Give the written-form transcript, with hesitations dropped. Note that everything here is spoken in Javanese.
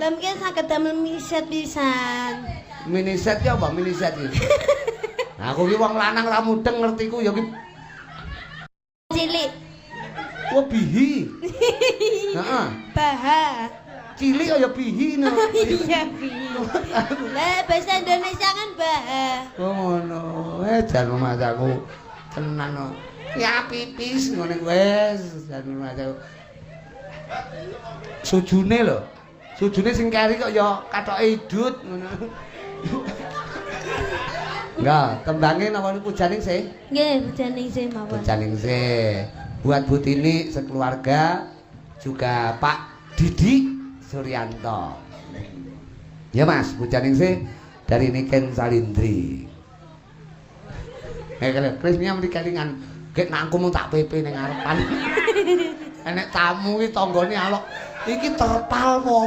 Lah mungkin saged damel mini set pisan. Mini set ki apa mini set iki? Aku ki wong lanang ra mudeng ngertiku ya ki cilik. Oh bihi. Heeh. Baha. Cilik kaya bihi no. Iya bihi. Lah bahasa Indonesia kan baha. Oh ngono. Jan rumahku tenan no. Ya pipis ngene wis jan rumahku. Sujune lho. Sujune sing keri kok ya katoke idut ngono. Enggak, tembange napa niku pujaning sih? Nggih, pujaning sih mawon. Pujaning sih. Buat Bu Tini sekeluarga juga Pak Didi Suryanto. Ya Mas, pujaning sih dari Niken Salindri. Eh, Kris muni kelingan, gek nangku mung tak pepe ning ngarepan. Enek tamu iki tanggane alok. Iki terpal apa?